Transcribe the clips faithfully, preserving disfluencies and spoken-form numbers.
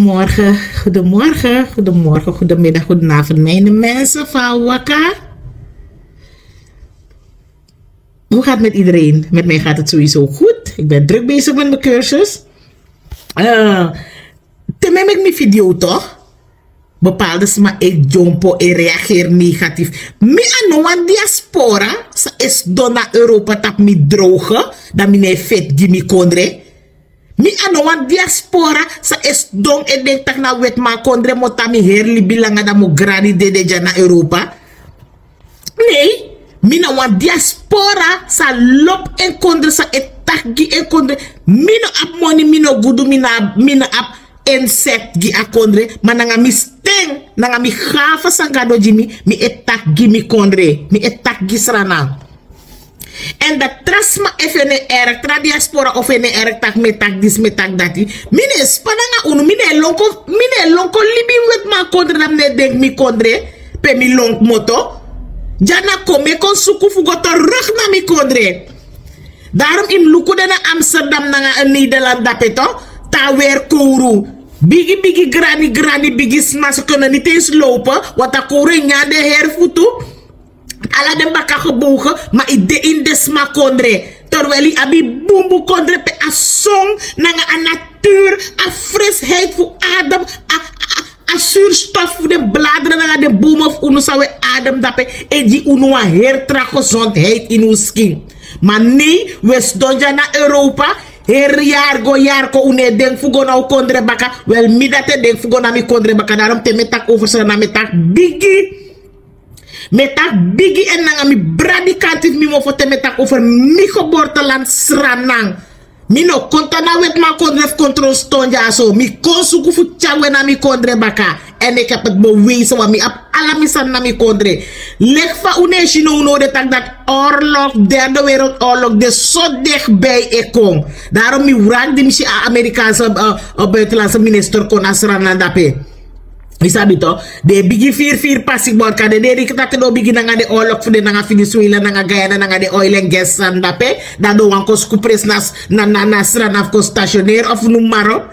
Morgen, goedemorgen, goedemorgen, goedemiddag, goedenavond, mijn mensen van Waka. Hoe gaat het met iedereen? Met mij gaat het sowieso goed. Ik ben druk bezig met mijn cursus. Eh, te meki mi video toch? Bepaalde sma e dyompo, e reageer negatief. Mi a no wan diaspora sa e sidon na Europa tapu mi droge, dan mi no e feti gi mi kondre. Mi a no wan diaspora sa e sidon e denki taki na wetiman kondre mi o tan mi heri libi langa, dan mi o grani dede dya na Europa. Nei, mi na wan diaspora sa lobi en kondre, sa e taki gi en kondre. Mi no abi moni, mi no gudu, mi no abi, mi no abi inzet gi a kondre, ma nanga mi sten, nanga mi gaven san Gado gi mi, mi e taki gi mi kondre, mi e taki gi Sranan. Èn dati tra sma e feni en erg, tra diaspora o feni en erg taki mi e taki disi, mi e taki dati. Mi no e span nanga unu, mi no e lon kon, mi no e lon kon libi ini wetiman kondre, dan mi no e denki mi kondre pe mi lon kmoto. Dya na kon mi e kon suku fu go terug na mi kondre. Daarom yu mus luku den na Amsterdam nanga Nederland dape toch, te a weri kowru. Bigi bigi, grani grani, bigi sma, ze kunnen niet eens lopen, want a kowru e nyan den heri futu. Ala den baka gebogen, ma yu de ini den sma kondre. Terwijl yu abi bunbun kondre pe a zon nanga a natuur, a frisheid fu adem, a, a, a zuurstof fu den bladeren nanga den bomen fu unu san un e adem dape, e gi unu wan heri tra gezondheid ini un skin. Ma nei, un e sidon dya na Europa, heri yari go yari kon, un no e denki fu go na un kondre baka. Wel, mi dati e denki fu go na mi kondre baka. Daarom te mi e taki over Sranan, mi e taki bigi. Mi e taki bigi èn nanga mi bradikanti fu mi mofo te mi e taki over mi geboorteland Sranan. Mi no kon tan na wetiman kondre fu kon tron sidon dyaso. Mi kon suku fu tyari gwe na mi kondre baka. En ik heb het bewezen, want mi abi ala mi sani na mi kondre. Leki fa un no e si now now, den taki dati oorlog, derde wereldoorlog, de so dichtbij e kon. Daarom mi wraki di mi si a Amerikaanse, eh, eh, buitenlandse minister kon na Sranan dape. Yu sabi toch, den e bigin firi firi pasi borka, den e denki taki den o bigin nanga den oorlog fu den nanga Venezuela, nanga Guyana, nanga den oil en gas sani dape, dan den wani kon suku presi na, na, na, na Sranan fu kon stationeri of noem maar op.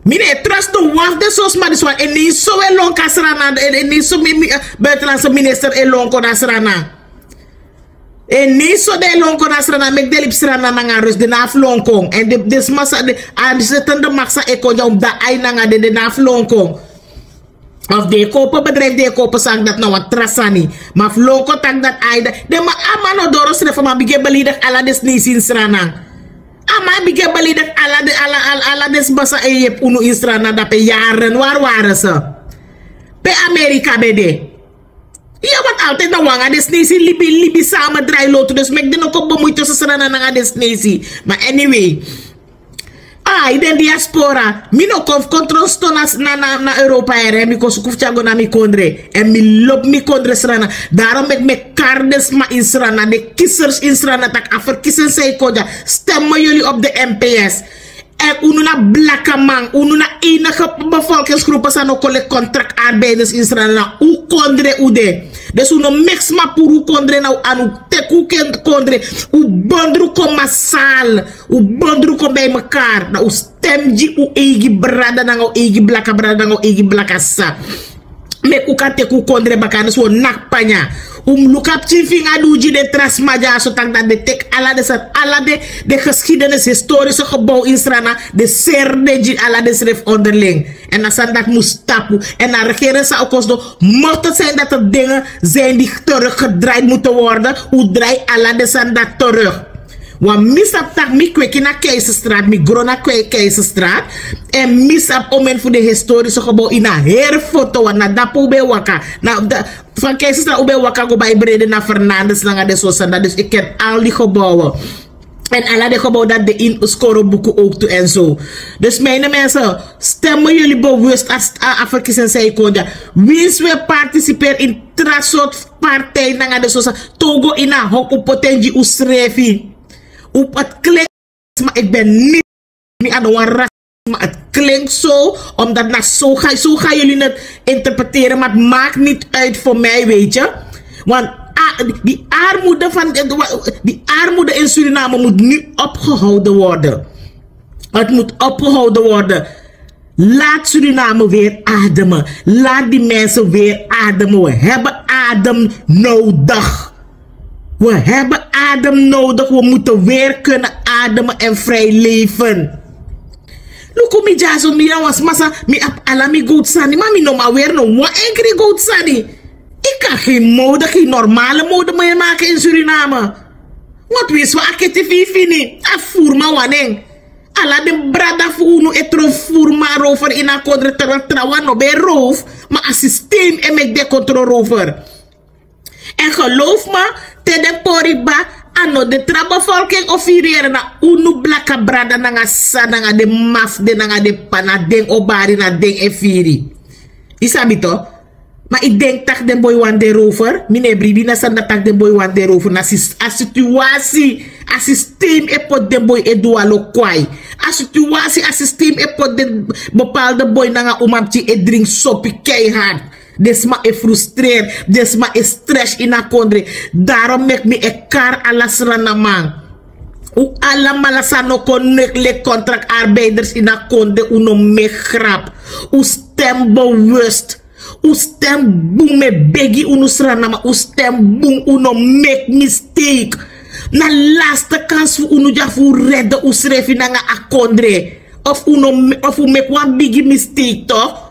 Mi no e trust no wan fu den so sma disi wan. En no so un e lon kon na Sranan, en, en no so mi, mi, eh, buitenlandse minister e lon kon na Sranan. En no so den e lon kon na Sranan, meki den libi Sranan nanga rust, den no abi fu lon kon. En den, den sma san, den, a zittende macht san e kon dya, un mus de ai nanga den, den no abi fu lon kon. Of den e kopo bedrijf, den e kopo sani, dati na wan tra sani. Ma fu lon kon taki dati ai, den, den man, a man no doro srefi, a man bigin e beledig ala den Sneisi ini Sranan. A man bigin e beledig ala den, ala, ala, ala den sma san e yepi unu ini Sranan dape, yaren, waar waren ze? Pe Amerika ben de? Ya, want altijd na wan nanga den Sneisi libi, libi samen, drai lotu. Dus meki den no kon bemoei tussen Sranan nanga den Sneisi. Ma anyway. Ai, den diaspora. Mi no kon fu kon tron sidon na, na, na, na Europa ere. Mi kon suku fu tyari go na mi kondre. En mi lobi mi kondre Sranan. Daarom meki mi e kari den sma ini Sranan, den kiezers ini Sranan, taki a verkiezing san e kon dya, stem jullie op de N P S. En unu na blakaman, unu na enige bevolkingsgroepen san no kon leki contractarbeiders ini Sranan, na un kondre un de. Dus un no meki sma puru un kondre na un anu, teki un ken-, kondre, un bondru kon massaal, un bondru kon bij mekaar, dan un stem gi un eigi brada nanga un eigi blaka brada nanga un eigi blaka sisa. Meki un kan teki un kondre baka, anders un o naki panya. Un mus luku a pikin finga di un gi den tra sma dyaso, taki dati den teki ala den sani, ala den, den geschiedenis, historische gebouw ini Sranan, den seri den gi ala densrefi onderling. En a sani dati mus tapu. En a regering san o kon sidon, mocht het zijn dat er dingen zijn die teruggedraaid moeten worden, un drai ala den sani dati terug. Want mi sabi taki mi kweki na Keiserstraat, mi gro na Kei-, Keiserstraat. En mi sabi omeni fu den historische gebouw ini a heri foto, want na dape un ben e waka. Na, da-, van Keiserstraat un ben e waka go bai Brede na Fernandes nanga den so sani dati. Dus ik ken al die gebouwen. En ala den gebouw dati de ini skoro buku ook tu en zo. Dus mijn mensen, stem jullie bewust als a, a verkiezing san e kon dya. Winsi un e participeri ini tra sortu partij nanga den so sani, te un go ini a hok, un poti en gi unsrefi. Un, het klinkt, maar ik ben niet, mi a no wan ras, maar het klinkt zo, omdat na zo ga, zo gaan jullie het interpreteren, maar het maakt niet uit voor mij, weet je. Want, ah, die armoede van, die armoede in Suriname moet nu opgehouden worden. Het moet opgehouden worden. Laat Suriname weer ademen. Laat die mensen weer ademen. We hebben adem nodig. We hebben adem nodig. We moeten weer kunnen ademen en vrij leven. Luku mi dyaso, mi na wan sma san mi abi ala mi gowtu sani, ma mi no man weri no wan enkri gowtu sani. Yu kan geen mode, geen normale mode meer maken in Suriname. Want winsi wan aketi fu yu fini, a fufuru man wani en. Ala den brada fu unu e tron fufuru man rover ini a kondre, terwijl trawan no ben e roof, ma a systeem e meki den kon tron rover. En geloof me, te den pori kba, a no den tra bevolking o firi yere, na unu blaka brada nanga sisa nanga den mama fu den nanga den p'pa, na den o bari, na den e firi. Yu sabi to? Ma yu denki tak' den boi wani de rover? Mi no e bribi na sani dati, tak' den boi wani de rover. Na sis- a situasi, a systeem e poti den boi e du wan lokwai. A situasi, a systeem e poti den bepaalde boi nanga umapikin e dringi sopi keihard. Den sma e frustreer, den sma e stress ini a kondre. Daarom meki mi e kari ala Srananman. Un alamala san no kon meki leki contractarbeiders ini a kondre, un no meki grap. Un stem bewust. Un stem bun, mi e begi unu Srananman, un stem bun, un no meki mistake. Na laste kans fu unu dya fu un redde unsrefi nanga a kondre. Of un no me- of un meki wan bigi mistake toch,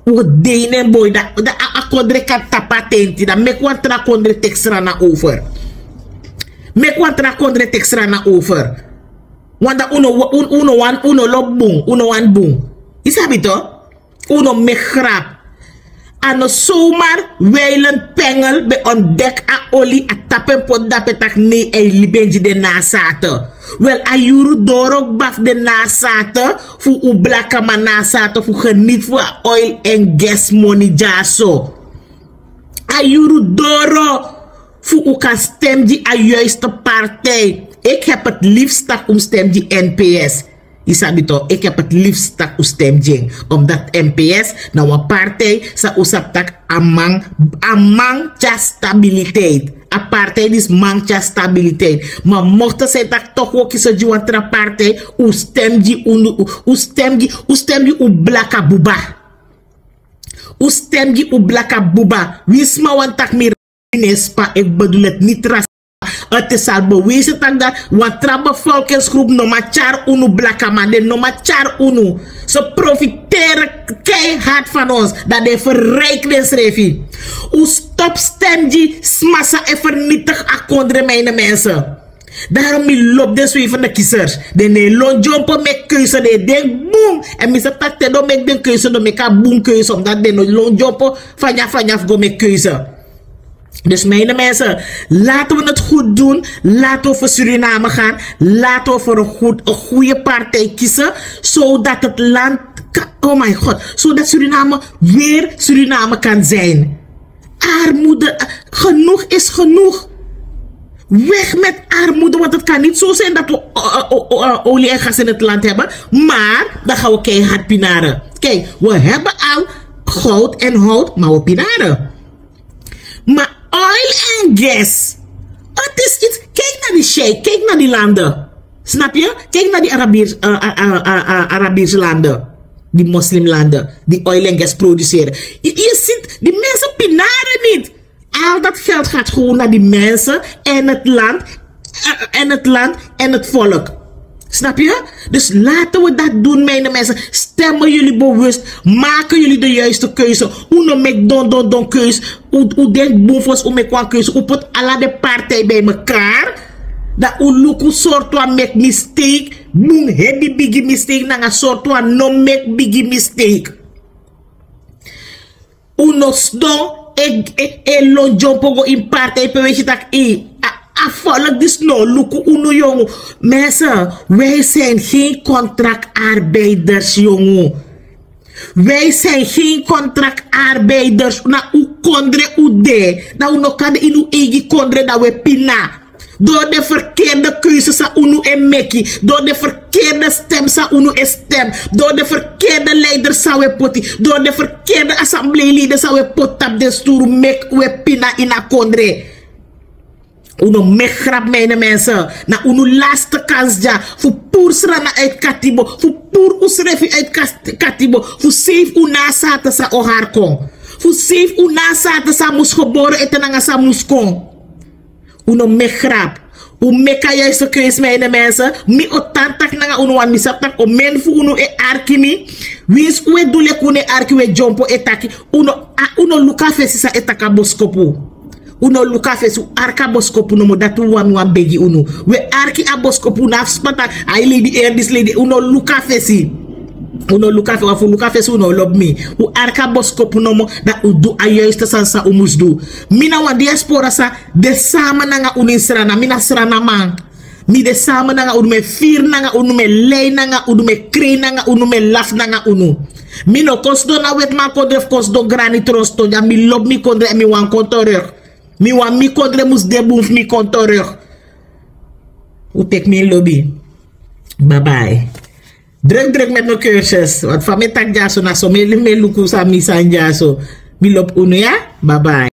un o dei na en boi, dan dan a a kondre kan tapu a tenti, dan meki wan tra kondre teki Sranan over. Meki wan tra kondre teki Sranan over. Want dan un no wa- un- un no wani, un no lobi bun, un no wani bun. Yu sabi to? Un no meki grap. A no zomaar Wijlen Pengel ben ontdek a oli, a tapu en poti dape tak' nei, a e libi en gi den nasaten. Wel, a yuru doro kba fu den nasaten, fu un blakaman nasaten, fu geniet fu a oil en gas moni dyaso. A yuru doro fu un kan stem gi a juiste partij. Ik heb het liefst tak' un stem gi N P S. Yu sabi to, ik heb het liefst tak' un stem gi en. Omdat N P S na wan partij san un sabi tak' a man, a man tyari stabiliteit. A partij disi man tyari stabiliteit. Ma mochten zij tak' toch un o kisi gi wan tra partij, un stem gi unu, un stem gi, un stem gi un blaka buba. Un stem gi un blaka buba. Wi sma wani tak' mi Nespa, ik bedoel het niet racistisch. Het is al bewezen tak' dati wan tra bevolkingsgroep no man tyari unu blakaman, den no man tyari unu. Ze profiteren keihard van ons, dan den verrijk densrefi. Un stop stem gi sma san e vernietig a kondre, mijne mensen. Daarom mi lobi den zwevende kiezers. Den no e lon dyompo meki keuze, den e denki bun. En mi sabi tak' te den o meki den keuze, den o meki a bun keuze, omdat den no lon dyompo fanya fanya fu go meki keuze. Dus mijne mensen, laten we het goed doen. Laten we voor Suriname gaan. Laten we voor een, goed, een goede partij kiezen. Zodat het land kan, oh my god, zodat Suriname weer Suriname kan zijn. Armoede, eh, genoeg is genoeg. Weg met armoede, want het kan niet zo zijn dat we eh, eh, eh, eh, olie en gas in het land hebben, maar dan gaan we keihard pinaren. Kijk, we hebben al goud en hout, maar we pinaren. Maar oil en gas, het is iets. Kijk naar die sheik, kijk naar die landen. Snap je? Kijk naar die Arabier, eh, eh, eh, eh, eh, Arabische landen, die moslimlanden, die oil en gas produceren. Je, je ziet, die mensen pinaren niet. Al dat geld gaat gewoon naar die mensen en het land, eh, en het land en het volk. Snap je? Dus laten we dat doen, mijne mensen. Stemmen jullie bewust. Maken jullie de juiste keuze. Un no meki don, don, don keuze. Un, un denki bun fosi un meki wan keuze. Un poti ala den partij bij elkaar. Dan un luku sortu wan meki mistake. Bun, hebi bigi mistake, nanga sortu wan no meki bigi mistake. Un no sidon e, e, e lon dyompo go ini partij pe un e si tak' a, a volk disi no luku unu, yongu. Mensen, wij zijn geen contractarbeiders, yongu. Wij zijn geen contractarbeiders. Na un kondre un de. Dan un no kan de ini un eigi kondre, dan un e pina. Door de verkeerde keuze san unu e meki. Door de verkeerde stem san unu e stem. Door de verkeerde leiders san un e poti. Door de verkeerde assembleeleden san un e poti tapu den sturu, meki un e pina ini a kondre. Un no meki grap, mijne mensen. Na unu laste kans dya fu puru srana uit katibo, fu puru usrefi uit katibo, fu seif una sata sa ohar kon, fu seif una sata sa mus gebore ete nanga sa mus kon. Unu mekrap, un meki a yuiste keus mi a ini mense. Mi o tan taki nanga unu wan mi sabi taki o men fu unu e arki mi. Winsi un e du leki unu e arki un e dyompo e taki. Unu a unu luku a fesi san e taki a boskopu. Unu luku a fesi un arki a boskopu nomo dati un wani wan begi unu. Un e arki a boskopu unu abi spata. Ai lei di eri disi lei di unu luku a fesi. Unu luku a fesi unu lobi mi. Un arki a boskopu nomo, dan un du a yuiste sani san un mus du. Mi na wan diaspora san de sama nanga unu ini srana mi na srana man. Mi de sama nanga unu mi e firi nanga unu mi e lei nanga unu mi e krei nanga unu mi e lafu nanga unu. Mi no kon sidon na wetiman kondre fu kon sidon grani tron sidon dya mi lobi mi kondre èn mi wani kon toruk. Mi wani mi kondre mus de bun fu mi kon toruk. Un teki mi ini lobi. Babai. Druk druk met no cursus want fa mi e taki dyaso na so mi e luku san mi sani dyaso. Mi lobi unu ya. Babai.